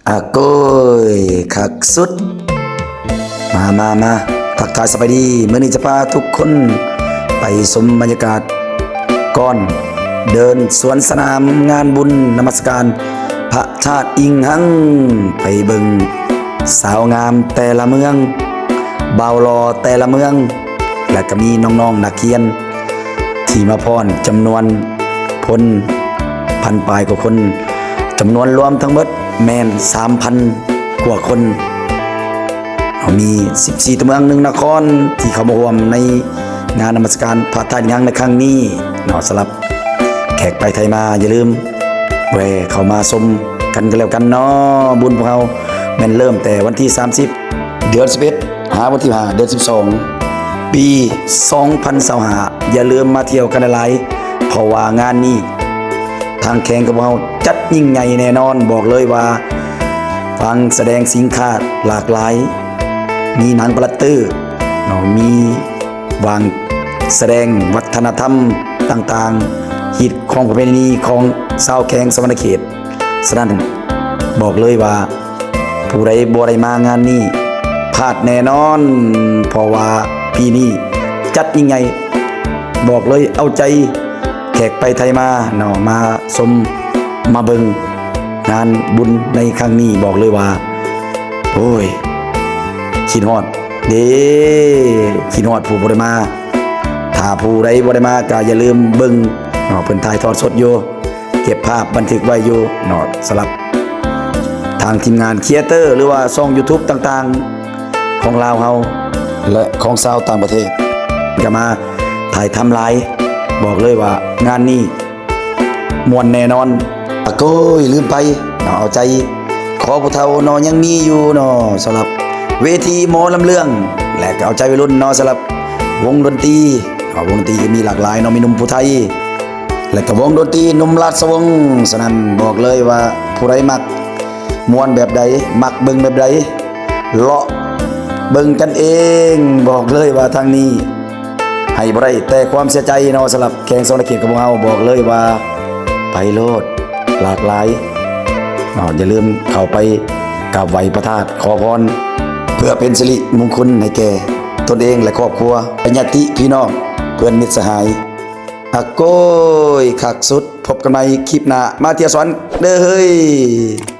ອາໂກຍ ຄັກສຸດ. ມາ ມາ ມາ ທັກທາຍສະບາຍດີ. ມື້ນີ້ຈະພາທຸກຄົນໄປຊົມບັນຍາກາດກ່ອນເດີນສວນສະໜາມງານບຸນນະມັດສະການພະທາດອີງຮັງ, ໄປເບິ່ງສາວງາມແຕ່ລະເມືອງ, ບ່າວຫຼໍ່ແຕ່ລະເມືອງ, ແລະ ກະມີນ້ອງໆນັກຮຽນ ທີ່ມາຟ້ອນຈຳນວນຄົນພັນປາຍກວ່າຄົນ, ຈຳນວນລວມທັງໝົດແມ່ນສາມພັນກວ່າຄົນ. ເຮົາມີສິບສີ່ຕົວເມືອງ ໜຶ່ງນະຄອນ ທີ່ເຂົ້າມາຮ່ວມໃນງານນະມັດສະການພະທາດອີງຮັງໃນຄັ້ງນີ້ເນາະ. ສຳລັບແຂກໄປໄທມາ ຢ່າລືມແວ່ເຂົ້າມາຊົມກັນກໍແລ້ວກັນເນາະ. ບຸນພວກເຮົາແມ່ນເລີ່ມແຕ່ວັນທີສາມສິບ ເດືອນສິບເອັດ ຫາວັນທີຫ້າ ເດືອນສິບສອງ ປີສອງພັນຊາວຫ້າ. ຢ່າລືມມາທ່ຽວກັນຫຼາຍໆ ເພາະວ່າງານນີ້ທາງແຂວງຂອງພວກເຮົາຈັດຍິ່ງໃຫຍ່ແນ່ນອນ. ບອກເລີຍວ່າວາງສະແດງສິນຄ້າຫຼາກຫຼາຍ, ມີໜັງປະລັດເຕີເນາະ, ມີວາງສະແດງວັດທະນະທຳຕ່າງໆ, ຮີດຄອງປະເພນີຂອງຊາວແຂວງສະຫວັນນະເຂດ. ສະນັ້ນ ບອກເລີຍວ່າ ຜູ້ໃດບໍ່ໄດ້ມາງານນີ້ ພາດແນ່ນອນ, ເພາະວ່າປີນີ້ຈັດຍິ່ງໃຫຍ່. ບອກເລີຍ ເອົາໃຈແຂກໄປໄທມາເນາະ, ມາຊົມມາເບິ່ງງານບຸນໃນຄັ້ງນີ້. ບອກເລີຍວ່າ ໂອ້ຍ ຄິດຮອດເດ້, ຄິດຮອດຜູ້ບໍ່ໄດ້ມາ. ຖ້າຜູ້ໃດບໍ່ໄດ້ມາ ກໍຢ່າລືມເບິ່ງເນາະ, ເພິ່ນຖ່າຍທອດສົດຢູ່. ເກັບພາບບັນທຶກໄວ້ຢູ່ເນາະ. ສຳລັບທາງທີມງານຄຣີເອເຕີ ຫຼືວ່າຊ່ອງຢູທູບຕ່າງໆຂອງລາວເຮົາ ແລະ ຂອງຊາວຕ່າງປະເທດ ກໍມາຖ່າຍທຳຫຼາຍ. ບອກເລີຍວ່າງານນີ້ມ່ວນແນ່ນອນ. ອາໂກຍ ລືມໄປເນາະ, ເອົາໃຈຄໍຜູ້ເຖົ້າເນາະ, ຍັງມີຢູ່ເນາະ. ສຳລັບເວທີໝໍລຳເລື່ອງ ແລະ ກໍເອົາໃຈໄວລຸ້ນເນາະ. ສຳລັບວົງດົນຕີເນາະ, ວົງດົນຕີກໍມີຫຼາກຫຼາຍເນາະ, ມີໜຸ່ມຜູ້ໄທ ແລະ ກໍວົງດົນຕີໜຸ່ມລາຊະວົງ. ສະນັ້ນ ບອກເລີຍວ່າຜູ້ໃດມັກມ່ວນແບບໃດ, ມັກເບິ່ງແບບໃດ, ເລາະເບິ່ງກັນເອງ. ບອກເລີຍວ່າທາງນີ້ໃຫ້ບໍ່ໄດ້ແຕ່ຄວາມເສຍໃຈເນາະ. ສຳລັບແຂວງສະຫວັນນະເຂດຂອງພວກເຮົາ ບອກເລີຍວ່າໄປໂລດ, ຫຼາກຫຼາຍເນາະ. ຢ່າລືມເຂົ້າໄປກາບໄຫວ້ພະທາດ ຂໍພອນ ເພື່ອເປັນສິລິມຸງຄຸນໃຫ້ແກ່ຕົນເອງ ແລະ ຄອບຄົວ, ຍາດຕິພີ່ນ້ອງ, ເພື່ອນມິດສະຫາຍ. ອາໂກຍ ຄັກສຸດ. ພົບກັນໃໝ່ຄລິບໜ້າ. ມາທ່ຽວສະຫວັນເດີເຮີ້ຍ.